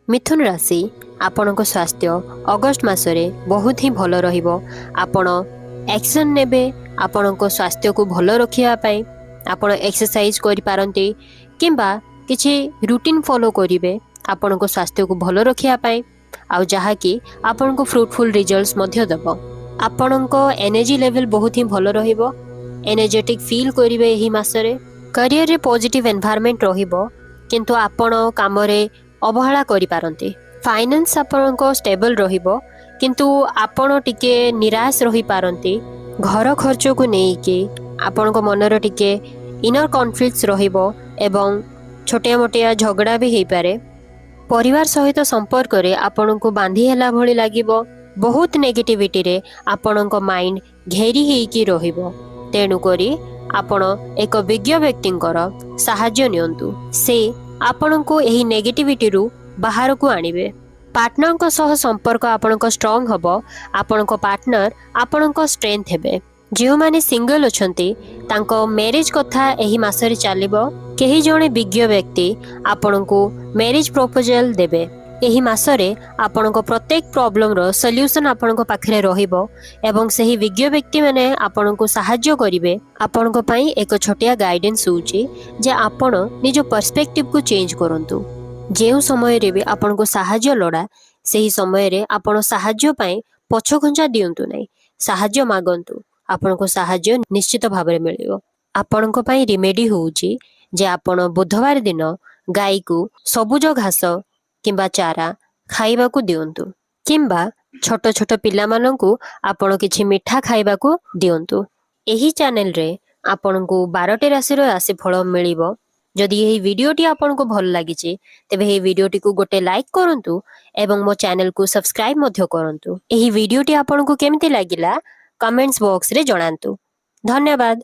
ମିଥୁନ ରାଶି, ଆପଣଙ୍କ ସ୍ୱାସ୍ଥ୍ୟ ଅଗଷ୍ଟ ମାସରେ ବହୁତ ହିଁ ଭଲ ରହିବ। ଆପଣ ଆକ୍ସନ୍ ନେବେ ଆପଣଙ୍କ ସ୍ୱାସ୍ଥ୍ୟକୁ ଭଲ ରଖିବା ପାଇଁ। ଆପଣ ଏକ୍ସରସାଇଜ କରିପାରନ୍ତି କିମ୍ବା କିଛି ରୁଟିନ୍ ଫଲୋ କରିବେ ଆପଣଙ୍କ ସ୍ୱାସ୍ଥ୍ୟକୁ ଭଲ ରଖିବା ପାଇଁ, ଆଉ ଯାହାକି ଆପଣଙ୍କୁ ଫ୍ରୁଟଫୁଲ୍ ରିଜଲ୍ଟସ୍ ମଧ୍ୟ ଦେବ। ଆପଣଙ୍କ ଏନର୍ଜି ଲେଭେଲ୍ ବହୁତ ହିଁ ଭଲ ରହିବ। ଏନର୍ଜେଟିକ୍ ଫିଲ୍ କରିବେ ଏହି ମାସରେ। କ୍ୟାରିୟରରେ ପଜିଟିଭ୍ ଏନଭାରମେଣ୍ଟ ରହିବ, କିନ୍ତୁ ଆପଣ କାମରେ ଅବହେଳା କରିପାରନ୍ତି। ଫାଇନାନ୍ସ ଆପଣଙ୍କ ଷ୍ଟେବଲ୍ ରହିବ, କିନ୍ତୁ ଆପଣ ଟିକେ ନିରାଶ ରହିପାରନ୍ତି। ଘର ଖର୍ଚ୍ଚକୁ ନେଇକି ଆପଣଙ୍କ ମନରେ ଟିକେ ଇନର କନଫ୍ଲିକ୍ଟସ୍ ରହିବ ଏବଂ ଛୋଟିଆ ମୋଟିଆ ଝଗଡ଼ା ବି ହେଇପାରେ। ପରିବାର ସହିତ ସମ୍ପର୍କରେ ଆପଣଙ୍କୁ ବାନ୍ଧି ହେଲା ଭଳି ଲାଗିବ। ବହୁତ ନେଗେଟିଭିଟିରେ ଆପଣଙ୍କ ମାଇଣ୍ଡ ଘେରି ହେଇକି ରହିବ। ତେଣୁକରି ଆପଣ ଏକ ବିଜ୍ଞ ବ୍ୟକ୍ତିଙ୍କର ସାହାଯ୍ୟ ନିଅନ୍ତୁ। ସେ ଆପଣଙ୍କୁ ଏହି ନେଗେଟିଭିଟିରୁ ବାହାରକୁ ଆଣିବେ। ପାର୍ଟନରଙ୍କ ସହ ସମ୍ପର୍କ ଆପଣଙ୍କ ଷ୍ଟ୍ରଙ୍ଗ ହେବ। ଆପଣଙ୍କ ପାର୍ଟନର ଆପଣଙ୍କ ଷ୍ଟ୍ରେନ୍ଥ ହେବେ। ଯେଉଁମାନେ ସିଙ୍ଗଲ ଅଛନ୍ତି, ତାଙ୍କ ମ୍ୟାରେଜ କଥା ଏହି ମାସରେ ଚାଲିବ। କେହି ଜଣେ ବିଜ୍ଞ ବ୍ୟକ୍ତି ଆପଣଙ୍କୁ ମ୍ୟାରେଜ ପ୍ରପୋଜାଲ ଦେବେ। ଏହି ମାସରେ ଆପଣଙ୍କ ପ୍ରତ୍ୟେକ ପ୍ରୋବ୍ଲେମର ସଲ୍ୟୁସନ ଆପଣଙ୍କ ପାଖରେ ରହିବ ଏବଂ ସେହି ବିଜ୍ଞ ବ୍ୟକ୍ତିମାନେ ଆପଣଙ୍କୁ ସାହାଯ୍ୟ କରିବେ। ଆପଣଙ୍କ ପାଇଁ ଏକ ଛୋଟିଆ ଗାଇଡେନ୍ସ ହେଉଛି ଯେ ଆପଣ ନିଜ ପର୍ସପେକ୍ଟିଭକୁ ଚେଞ୍ଜ କରନ୍ତୁ। ଯେଉଁ ସମୟରେ ବି ଆପଣଙ୍କୁ ସାହାଯ୍ୟ ଲୋଡ଼ା, ସେହି ସମୟରେ ଆପଣ ସାହାଯ୍ୟ ପାଇଁ ପଛଘୁଞ୍ଚା ଦିଅନ୍ତୁ ନାହିଁ। ସାହାଯ୍ୟ ମାଗନ୍ତୁ, ଆପଣଙ୍କୁ ସାହାଯ୍ୟ ନିଶ୍ଚିତ ଭାବରେ ମିଳିବ। ଆପଣଙ୍କ ପାଇଁ ରିମେଡି ହେଉଛି ଯେ ଆପଣ ବୁଧବାର ଦିନ ଗାଈକୁ ସବୁଜ ଘାସ କିମ୍ବା ଚାରା ଖାଇବାକୁ ଦିଅନ୍ତୁ କିମ୍ବା ଛୋଟ ଛୋଟ ପିଲାମାନଙ୍କୁ ଆପଣ କିଛି ମିଠା ଖାଇବାକୁ ଦିଅନ୍ତୁ। ଏହି ଚ୍ୟାନେଲରେ ଆପଣଙ୍କୁ 12ଟି ରାଶିର ରାଶିଫଳ ମିଳିବ। ଯଦି ଏହି ଭିଡ଼ିଓଟି ଆପଣଙ୍କୁ ଭଲ ଲାଗିଛି, ତେବେ ଏହି ଭିଡ଼ିଓଟିକୁ ଗୋଟେ ଲାଇକ୍ କରନ୍ତୁ ଏବଂ ମୋ ଚ୍ୟାନେଲକୁ ସବସ୍କ୍ରାଇବ୍ ମଧ୍ୟ କରନ୍ତୁ। ଏହି ଭିଡ଼ିଓଟି ଆପଣଙ୍କୁ କେମିତି ଲାଗିଲା, କମେଣ୍ଟସ୍ ବକ୍ସରେ ଜଣାନ୍ତୁ। ଧନ୍ୟବାଦ।